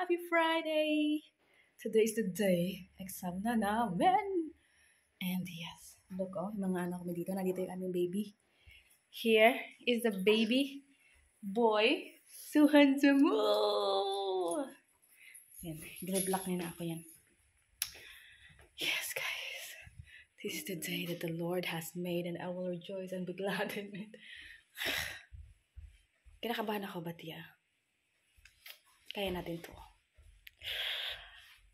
Happy Friday! Today is the day. Exam na namin. And yes, look yung mga anak ko dito. Nandito yung aming baby. Here is the baby boy. So handsome. Oh! Yan, grab-lock na ako yan. Yes, guys. This is the day that the Lord has made and I will rejoice and be glad in it. Kinakabahan ako ba, Tia? Kaya natin to.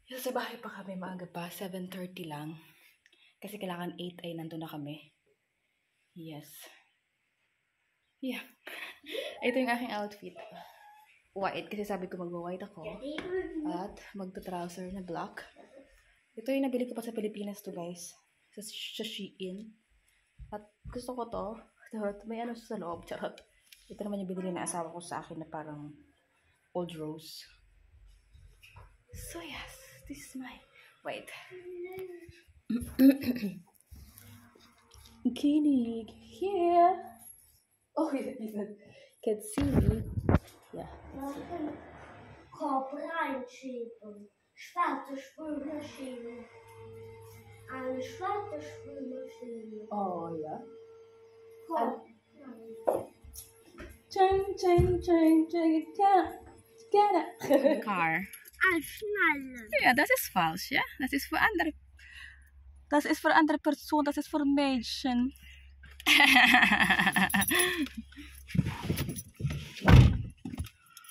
Sa bahay pa kami, maaga pa, 7:30 lang. Kasi kailangan 8 ay nandun na kami. Yes. Yeah. Ito yung aking outfit. White, kasi sabi ko mag-white ako. At magta-trouser na black. Ito yung nabili ko pa sa Pilipinas to, guys. Sa Shein. At gusto ko to. Charot, may ano sa loob, charot. Ito naman yung binili na asawa ko sa akin na parang old rose. So yes, this is my... Wait. Kinig here. Oh, you can see me. Yeah. Korb reinschieben. Schwarze Spülmaschine. Eine schwarze Spülmaschine. Oh, yeah. Korb. Car. Schnalle. Ja, das ist falsch, ja? Das ist für andere. Das ist für andere Person, das ist für Mädchen.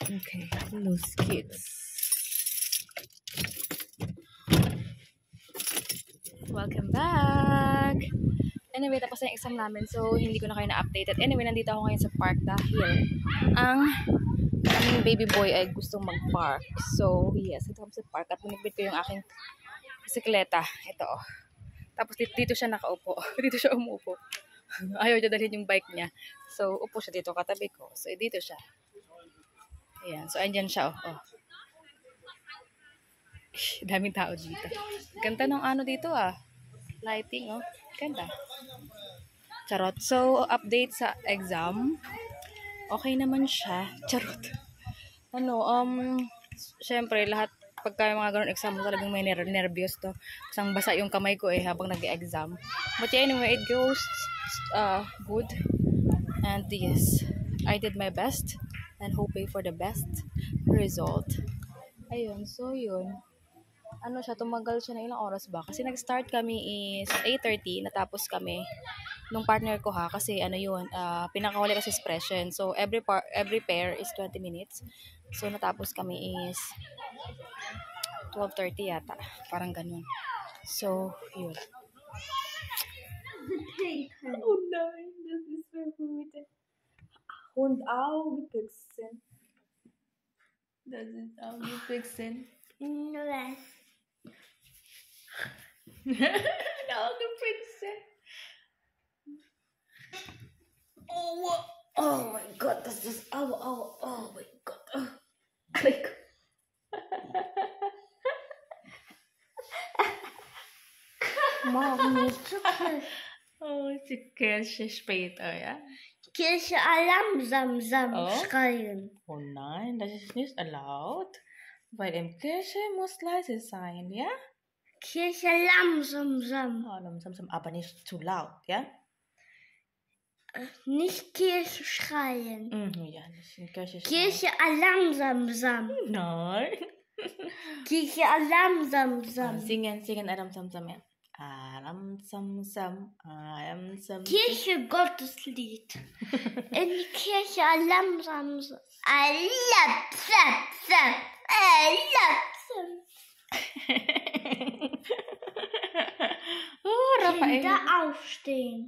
Okay, los geht's. Welcome back! Anyway, tapos na yung exam namin, so hindi ko na kayo na-updated. Anyway, nandito ako ngayon sa park dahil ang aming baby boy ay gustong mag-park. So, yes, ito kami sa park at binibit ko yung aking bisikleta. Ito, oh. Tapos dito siya nakaupo. Dito siya umupo. Ayaw niya dalhin yung bike niya. So, upo siya dito katabi ko. So, dito siya. Ayan. So, andyan siya, oh. Daming tao dito. Ganda ng ano dito, ah. Lighting, oh. Ganda. Charot. So, update sa exam. Okay naman siya. Charot. Syempre, lahat, pagka yung mga ganun exam, talagang may nervyos to. Kasang basa yung kamay ko habang nag-exam. But yeah, anyway, it goes good. And yes, I did my best and hoping for the best result. Ayun, so yun. Tumagal siya na ilang oras ba? Kasi nag-start kami is 8:30, natapos kami nung partner ko kasi pinakahuli kasi expression. So every pair is 20 minutes. So natapos kami is 12:30 yata. Parang ganun. So, yun. Oh nein, das ist vermutet. Und Augepixen. Das ist Augepixen. Nein. Augepixen. Oh my god, das ist oh my god. Like Morgen ist zu viel. oh, die Kirche später, ja? Kirche Alarm Samsam schreien. Oh nein, das ist nicht erlaubt. Weil im Kirche muss leise sein, ja? Kirche Alarm Samsam. Oh, Samsam, aber nicht zu laut, ja? Nicht Kirche schreien. Ja, nicht in Kirche schreien. Kirche Alarm Samsam. Nein. Kirche Alarm Samsam. Singen Alarm Samsam, ja. Alarm Samsam, Alarm Samsam. Kirche Gotteslied. In die Kirche Alarm Samsam. Alarm Samsam. Alarm Samsam. Oh, Raphael. Kinder aufstehen.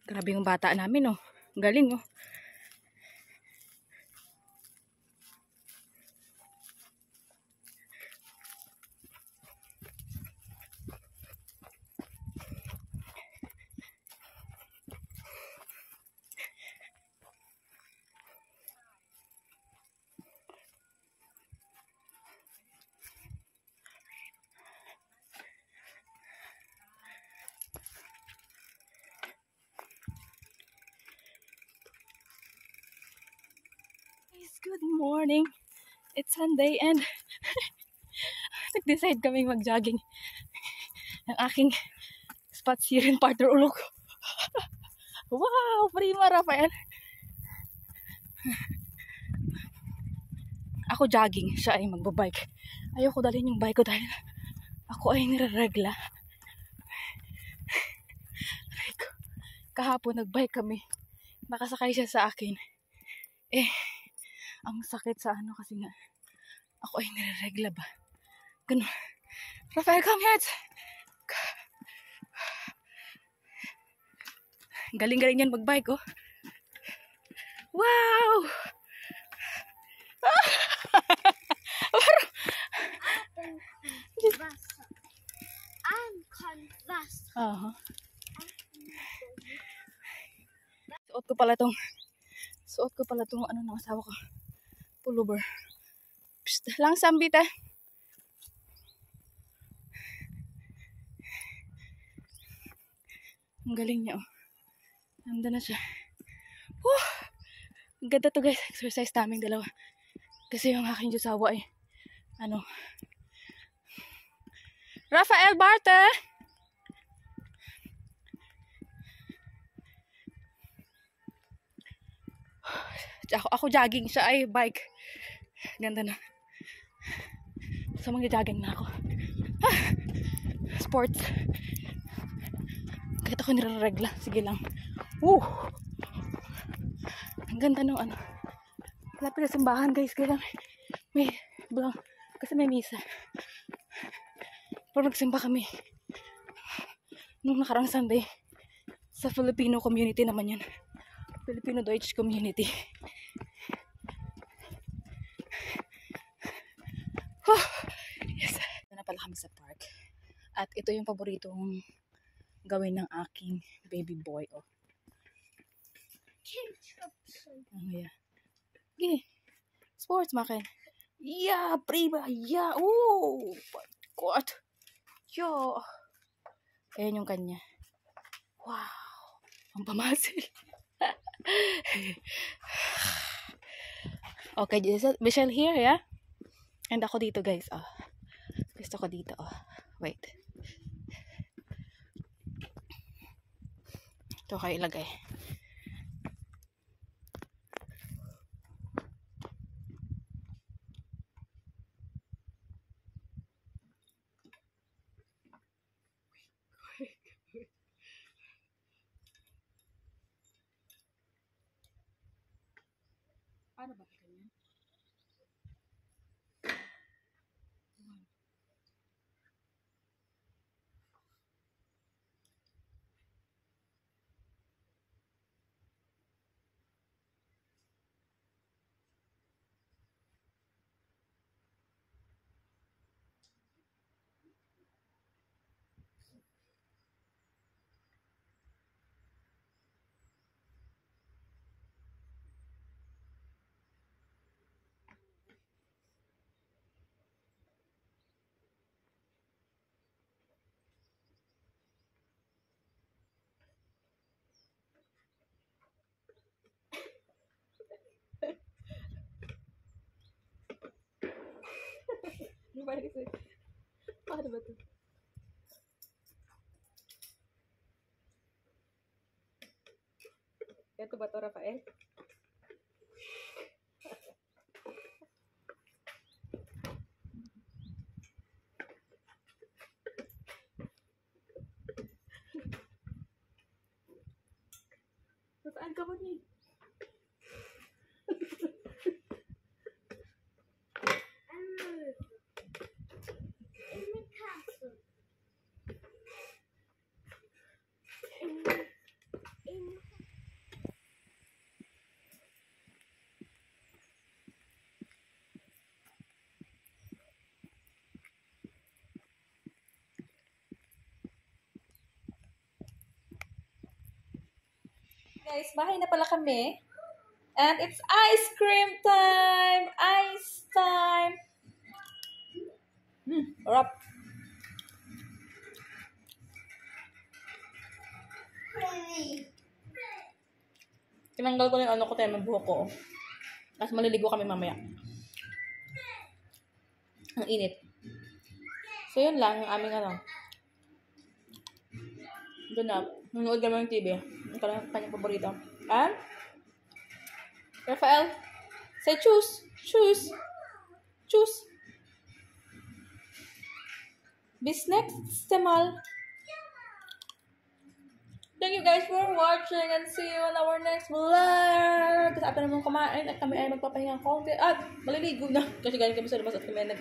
Grabe yung bata namin, oh. Galing, oh. Good morning. It's Sunday and nag-decide kaming mag-jogging. Ang aking spot sirin partner ulog. Wow! Prima, Rafael. Ako jogging, siya ay magbabike. Ayoko dalhin yung bike ko dahil ako ay nire-regla. Kahapon nagbike kami. Nakasakay siya sa akin. Ang sakit sa ano kasi nga ako ay nire-regla ba. Ganun. Rafael, come here. Galing-galing yan magbike, oh. Wow! Suot ko pala tong ano ng asawa ko. Pullover. Psst, langsam bita. Ang galing niya, oh. Nanda na siya. Woo! Ang ganda to, guys. Exercise naming dalawa. Kasi yung aking asawa ay ano, Rafael Barte! Ako jogging, siya ay bike. Ganda na. So mag-jogging na ako. Sports. Kahit ako nire-regla. Sige lang. Woo! Ang ganda nung ano. Lapit na simbahan, guys. Kaya may blank. Kasi may misa. Pero nagsimba kami nung nakarang Sunday sa Filipino community naman yan. Filipino Deutsch community. Yes. Ito na pala kami sa park. At ito yung paboritong gawin ng aking baby boy. Oh. Oh, yeah. Okay. Sports, makin. Yeah, prima. Yeah. Oh, God. Yo. Ayan yung kanya. Wow. Ang pamasil. Okay, Michelle here, yeah? And ako dito, guys. Oh. Gusto ko dito. Oh. Wait. Ito kayo ilagay. Paano ba ganyan? Paano ba ito? Ito ba ito, Rafael? Saan ka mo ni? Guys, bahay na pala kami. And it's ice cream time! Ice time! Harap. Tinanggal ko na yung ano ko tayo, buhok ko. Tapos maliligo kami mamaya. Ang init. So, yun lang, yung aming ano. Doon na. Nanood kami ng TV. Ang kanyang paborito. And, Rafael, say choose. Choose. Choose. Business, Stemal. Thank you guys for watching and see you on our next vlog. Kasi after naman kumain at kami ay magpapahinga konti. At maliligo na. Kasi galing kami sa labas at kami ay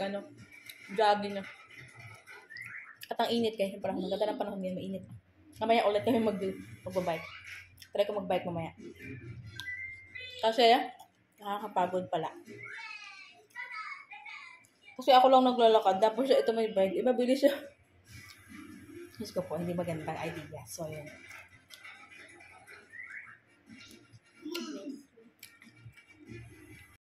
jogging na. At ang init guys. Parang maganda ng panahon ngayon, mainit. Mamaya ulit kami magbabike. Try ko magbike mamaya. Kasi nakakapagod pala. Kasi ako lang naglalakad. Tapos ito may bike. Iba bilis siya. Diyos ko po, hindi magandang idea. So, yun.